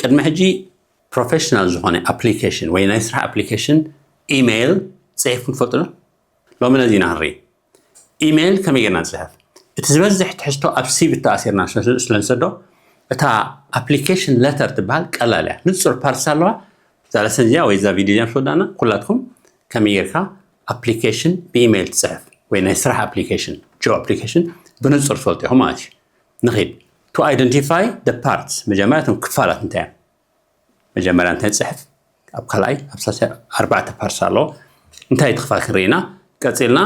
ቅድሚ ሕጂ ፕሮፌሽናል ዝኾነ ኣፕሊኬሽን ወይ ናይ ስራሕ ኣፕሊኬሽን ኢሜይል ፅሒፍኩም ትፈልጡ ዶ? ሎሚ ነዚ ኢና ክንርኢ። ኢሜይል ከመይ ጌርና ንፅሕፍ? እቲ ዝበዝሕ ትሕዝቶ ኣብ ሲቪ ተኣሲርና ስለ ንሰዶ፣ እታ ኣፕሊኬሽን ለተር ትበሃል ቀላል እያ። ንፁር ፓርትስ ኣለዋ። እዛ ለሰን እዚኣ ወይ እዛ ቪድዮ እዚኣ ምስ ወዳእና ኩላትኩም ከመይ ጌርካ ኣፕሊኬሽን ብኢሜይል ትፅሕፍ ወይ ናይ ስራሕ ኣፕሊኬሽን፣ ጆብ ኣፕሊኬሽን ብንፁር ትፈልጡ ኢኹም ማለት እዩ። ንኺድ። To identify the parts፣ መጀመርያ እቶም ክፋላት እንታይ እዮም? መጀመርያ እንታይ ንፅሕፍ? ኣብ ካልኣይ ኣብ ሳልሳይ ኣርባዕተ ፓርትስ ኣለዎ። እንታይ እቲ ክፋል ክንርኢ ኢና። ቀፂልና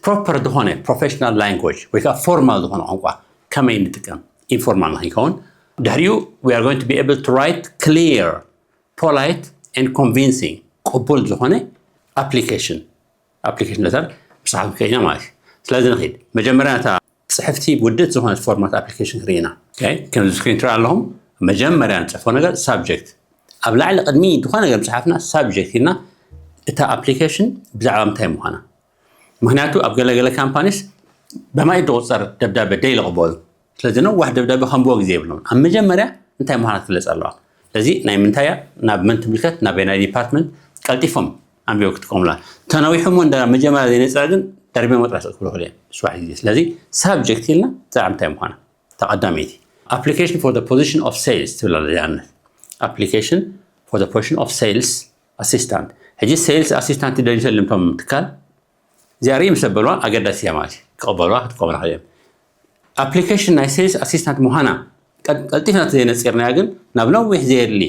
ፕሮፐር ዝኾነ ፕሮፌሽናል ላንጉጅ ወይ ከዓ ፎርማል ዝኾነ ቋንቋ ከመይ ንጥቀም፣ ኢንፎርማል ንከይከውን። ድሕሪኡ we are going to be able to write clear, polite and convincing፣ ቅቡል ዝኾነ ኣፕሊኬሽን ኣፕሊኬሽን ለተር ምፅሓፍ ክኢልና ማለት እዩ። ስለዚ ንኺድ። መጀመርያ ነታ ፅሕፍቲ ውድእቲ ዝኾነት ፎርማት ኣፕሊኬሽን ክርኢ ኢና። ኦኬ፣ ከምዚ ስክሪን ትርኢ ኣለኹም። መጀመርያ ንፅሕፎ ነገር ሳብጀክት፣ ኣብ ላዕሊ ቅድሚ ዝኾነ ነገር ምፅሓፍና ሳብጀክት ኢልና እታ ኣፕሊኬሽን ብዛዕባ ምንታይ ምዃና። ምክንያቱ ኣብ ገለገለ ካምፓኒስ ብማይ ዝቁፀር ደብዳቤ ደይልቕበሉ። ስለዚ ነዋሕ ደብዳቤ ከንብቦ ግዜ የብሎም። ኣብ መጀመርያ እንታይ ምዃና ትፍለጥ ኣለዋ። ስለዚ ናይ ምንታይ እያ፣ ናብ መን ትምልከት፣ ናበይ ናይ ዲፓርትመንት፣ ቀልጢፎም ኣንቢቦ ክጥቀሙላ። ተነዊሑ እሞ እንዳ መጀመርያ ዘይነፅራ ግን ደርቢቦም ጥራሕ ክብሉ ይኽእሉ እዮም። ስራሕ ግዜ። ስለዚ ሳብጀክት ኢልና ብዛዕባ ምንታይ ምዃና እታ ቀዳመይቲ። Application for the position of sales ትብል ኣላ። ንኣብነት application for the position of sales assistant። ሕጂ ሴልስ ኣሲስታንት ደልዩ ተልምቶም ትካል እዚኣ ርኢ ምስ ኣበልዋ ኣገዳሲ እያ ማለት እዩ። ክቕበልዋ ክትቀበላ ክእል እዮም። ኣፕሊኬሽን ናይ ሴልስ ኣሲስታንት ምዃና ቀልጢፍና ዘይነፂርናያ ግን ናብ ነዊሕ ዘየድሊ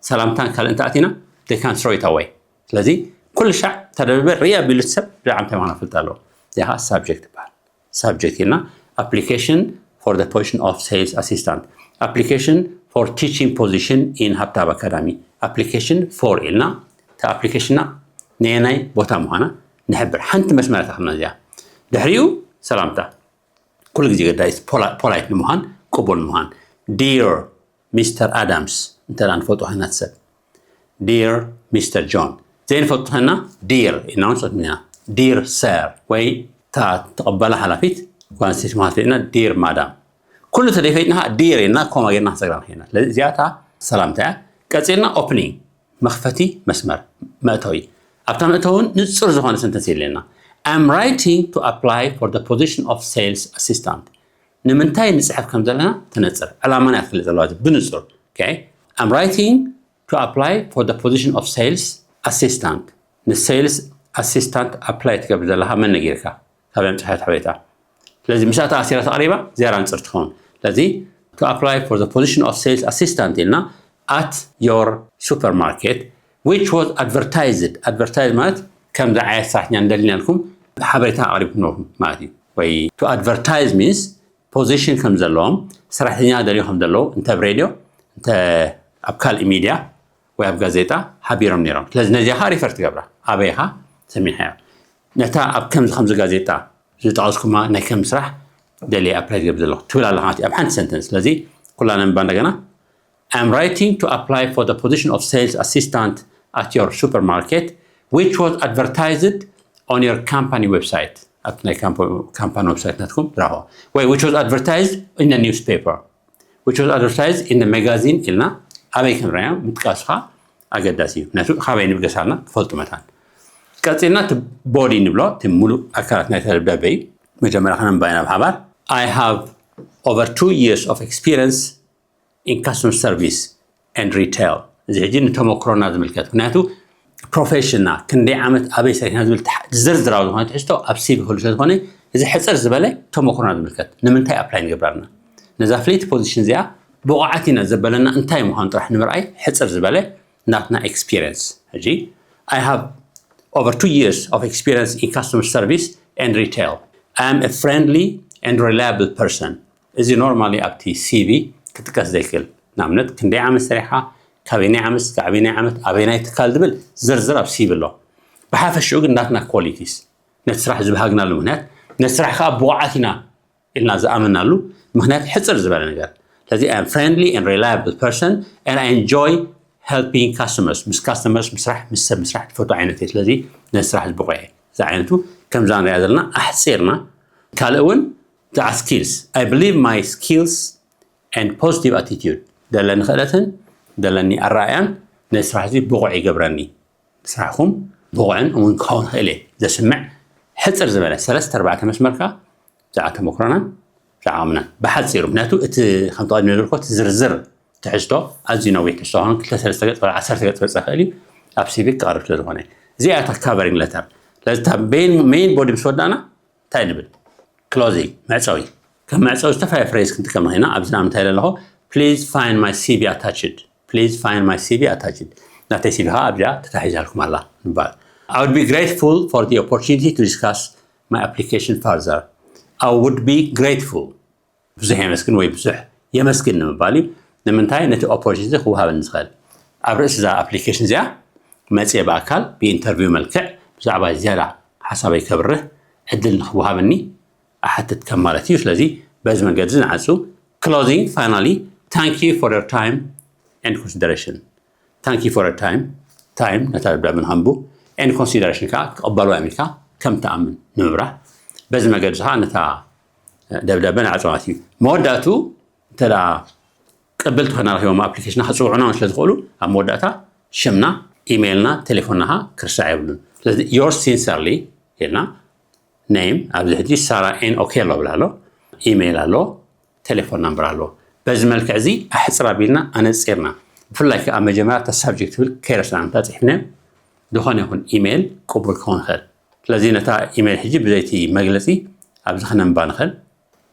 ሰላምታን ካልእን ተኣቲና they can throw it away። ስለዚ ኩሉ ሻዕ ተደብበር ሪኣ ቢሉ ሰብ ብዛዕባ እንታይ ምዃና ፍልጥ ኣለዎ። እዚኣ ከዓ ሳብጀክት ትበሃል። ሳብጀክት ኢልና application for the position of sales assistant, application for teaching position in ሃብታብ ኣካዳሚ፣ application for ኢልና እቲ ኣፕሊኬሽንና ነየናይ ቦታ ምዃና ንሕብር። ሓንቲ መስመር ተኸምና እዚኣ። ድሕሪኡ ሰላምታ። ኩሉ ግዜ ገዳይስ ፖላይት ንምዃን፣ ቅቡል ንምዃን። ዲር ሚስተር ኣዳምስ እንተ ንፈልጦ ኮይና ሰብ፣ ዲር ሚስተር ጆን። ዘይንፈልጦ ኮይና ዲር ኢልና ንፅሕፍ ኢና። ዲር ሰር ወይ እታ ትቕበላ ሓላፊት ጓል ኣንስተይቲ ምዃን ፈሊጥና ዲር ማዳም። ኩሉ ተደይፈይጥና ዲር ኢልና ኮማ ጌርና ክንሰግራ ንኽእልና። ስለዚ እዚኣ እታ ሰላምታ እያ። ቀፂልና ኦፕኒንግ፣ መኽፈቲ መስመር፣ መእተዊ። ኣብታ መእተውን ንፁር ዝኾነ ሰንተንስ የድልየና። I'm writing to apply for the position of sales assistant። ንምንታይ ንፅሕፍ ከም ዘለና ተነፅር። ዕላማና እያ ትፍለጥ ዘለዋ ብንፁር። Okay? I'm writing to apply for the position of sales assistant። ንሴልስ ኣሲስታንት ኣፕላይ ትገብር ዘለኻ መን ነጊርካ? ካበይ ኣምፂኻ ሓበሬታ? ስለዚ ምስኣ ተኣሲራ ተቐሪባ እዚኣ ንፅር ትኸውን። ስለዚ to apply for the position of sales assistant ኢልና at your supermarket which was advertised። ኣድቨርታይዝ ማለት ከምዚ ዓይነት ሰራሕተኛ እንደልናልኩም ሓበሬታ ኣቕሪብኩም ነበርኩም ማለት እዩ። ወይ to advertise means position ከም ዘለዎም፣ ሰራሕተኛ ደልዩ ከም ዘለዉ እንተ ኣብ ሬድዮ እንተ ኣብ ካልእ ሚድያ ወይ ኣብ ጋዜጣ ሓቢሮም ነይሮም። ስለዚ ነዚኣ ከዓ ሪፈር ትገብራ። ኣበይኻ ሰሚዕኻዮ? ነታ ኣብ ከምዚ ከምዚ ጋዜጣ ዝጠቐስኩማ ናይ ከም ስራሕ ደልየ ኣፕላይ ዝገብር ዘለኹ ትብል ኣለኻ ማለት እዩ ኣብ ሓንቲ ሰንተንስ። ስለዚ ኩላ ነንባ እንደገና። I'm writing to apply for the position of sales assistant at your supermarket which was advertised on your company website። ኣብቲ ናይ ካምፓኒ ዌብሳይት ናትኩም ዝረኸቦ ወይ which was advertised in the newspaper which was advertised in the magazine ኢልና ኣበይ ክንረኣዮ ምጥቃስኻ ኣገዳሲ እዩ። ምክንያቱ ካበይ ንብገሳልና ክፈልጡ መታን። ቀፂልና እቲ ቦዲ ንብሎ እቲ ሙሉእ ኣካላት ናይ ተደብዳበ እዩ። መጀመርያ ከነንባይ ናብ ሓባር። I have over two years of experience in customer service and retail። እዚ ሕጂ ንተመክሮና ዝምልከት፣ ምክንያቱ ፕሮፌሽንና ክንደይ ዓመት ኣበይ ሰሪሕና ዝብል ዝርዝራዊ ዝኾነ ትሕዝቶ ኣብ ሲቪ ክህሉ ስለ ዝኾነ፣ እዚ ሕፅር ዝበለ ተመክሮና ዝምልከት፣ ንምንታይ ኣፕላይ ንገብር ኣለና፣ ነዛ ፍለይቲ ፖዚሽን እዚኣ ብቑዓት ኢና ዘበለና እንታይ ምዃኑ ጥራሕ ንምርኣይ ሕፅር ዝበለ ናትና ኤክስፒሪየንስ። ሕጂ I have over two years of experience in customer service and retail. I am a friendly and reliable person. እዚ ኖርማሊ ኣብቲ ሲቪ ክጥቀስ ዘይክእል፣ ንኣብነት ክንደይ ዓመት ሰሪሓ፣ ካበየናይ ዓመት እስካብ ኣበየናይ ዓመት ኣበየናይ ትካል ዝብል ዝርዝር ኣብ ሲቪ ኣሎ። ብሓፈሽኡ ግን ናትና ኳሊቲስ፣ ነቲ ስራሕ ዝበሃግናሉ ምክንያት፣ ነቲ ስራሕ ከዓ ብቑዓት ኢና ኢልና ዝኣመናሉ ምክንያት ሕፅር ዝበለ ነገር። ስለዚ I am friendly and reliable person and I enjoy helping customers። ምስ ካስተመርስ ምስራሕ ምስ ሰብ ምስራሕ ትፈቱ ዓይነት እየ። ስለዚ ነቲ ስራሕ ዝበቑዐ እየ። እዚ ዓይነቱ ከምዛ ንሪኣ ዘለና ኣሕፂርና። ካልእ እውን the skills, I believe my skills and positive attitude። ደለኒ ክእለትን ደለኒ ኣረኣያን ነዚ ስራሕ እዚ ብቑዕ ይገብረኒ። ስራሕኩም ብቑዕን እውን ክኸውን ክእል እየ ዘስምዕ ሕፅር ዝበለ ሰለስተ ኣርባዕተ መስመርካ ብዛዕባ ተመክሮናን ብዛዕባ ዓቕምናን ብሓፂሩ። ምክንያቱ እቲ ከምቲ ቀድሚ ዝነበርኩ እቲ ዝርዝር ትሕዝቶ ኣዝዩ ነዊሕ ትሕዝቶ ኾን ክልተ ሰለስተ ገፅ ወላ ዓሰርተ ገፅ ክበፅሕ ይኽእል እዩ። ኣብ ሲቪ ክቐርብ ስለ ዝኾነ እዚኣ እታ ካቨሪንግ ለተር። ስለዚ እታ ሜይን ቦዲ ምስ ወዳእና እንታይ ንብል? ክሎዚንግ፣ መዕፀዊ። ከም መዕፀዊ ዝተፈላለዩ ፍሬዝ ክንጥቀም ንኽእል ኢና። ኣብዚ ንኣብነት እንታይ ኢለ ኣለኹ? Please find my C V attached. Please find my C V attached. ናተይ C V ከዓ ኣብዚኣ ተታሒዛልኩም ኣላ ንባል። I would be grateful for the opportunity to discuss my application further. I would be grateful. ብዙሕ የመስግን ወይ ብዙሕ የመስግን ንምባል እዩ። ንምንታይ? ነቲ ኦፖርቹኒቲ ክወሃበኒ ዝኽእል ኣብ ርእሲ እዛ ኣፕሊኬሽን እዚኣ መፅየ ብኣካል ብኢንተርቪው መልክዕ ብዛዕባ ዝያዳ ሓሳበይ ከብርህ ዕድል ንክወሃበኒ እሓትት ከም ማለት እዩ። ስለዚ በዚ መንገዲ እዚ ንዓፁ። Closing, finally, thank you for your time and consideration. Thank you for your time. ታይም ነታ ደብዳበ ንኸንቡ and consideration ከዓ ክቕበልዋ እዮም ኢልካ ከም ትኣምን ንምብራህ። በዚ መገዲ ከዓ ነታ ደብዳበ ንዓፅዋ ማለት እዩ። መወዳእቱ እንተ ደኣ ቅብልቲ ኮይና ረኺቦም ኣፕሊኬሽንና ክፅውዑና እውን ስለ ዝኽእሉ ኣብ መወዳእታ ሽምና፣ ኢሜይልና፣ ቴሌፎንና ከዓ ክርሳዕ የብሉን። ስለዚ yours sincerely ኢልና ኔም ኣብዚ ሕጂ ሳራ ኤን ኦኬሎ ብላ ኣሎ፣ ኢሜይል ኣሎ፣ ቴሌፎን ናምበር ኣሎ። በዚ መልክዕ እዚ ኣሕፅር ኣቢልና ኣነፂርና፣ ብፍላይ ከዓ ኣብ መጀመርያ እታ ሳብጀክት ትብል ከይረሳዕና እንተፂሕፍናዮ ዝኾነ ይኹን ኢሜይል ቅቡል ክኸውን ይኽእል። ስለዚ ነታ ኢሜይል ሕጂ ብዘይቲ መግለፂ ኣብዚ ክነንባ ንኽእል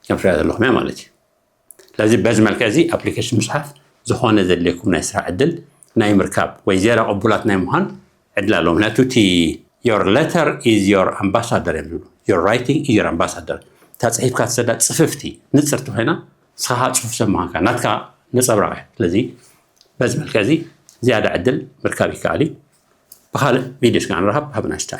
ከም ትሪኣ ዘለኹም እያ ማለት እዩ። ስለዚ በዚ መልክዕ እዚ ኣፕሊኬሽን ምፅሓፍ ዝኾነ ዘድልየኩም ናይ ስራሕ ዕድል ናይ ምርካብ ወይ ዝያዳ ቅቡላት ናይ ምዃን ዕድል ኣለዎ። ምክንያቱ እቲ your letter is your ambassador እዮም ዝብሉ። Your writing is your ambassador። እታ ፅሒፍካ ትሰዳ ፅፍፍቲ ንፅርቲ ኮይና ንስኻ ከዓ ፅፉፍ ሰብ ምዃንካ ናትካ ነፀብራቕ እያ። ስለዚ በዚ መልክዕ እዚ ዝያዳ ዕድል ምርካብ ይከኣል እዩ። ብካልእ ቪድዮ እስካ ንረኸብ። Have a nice time።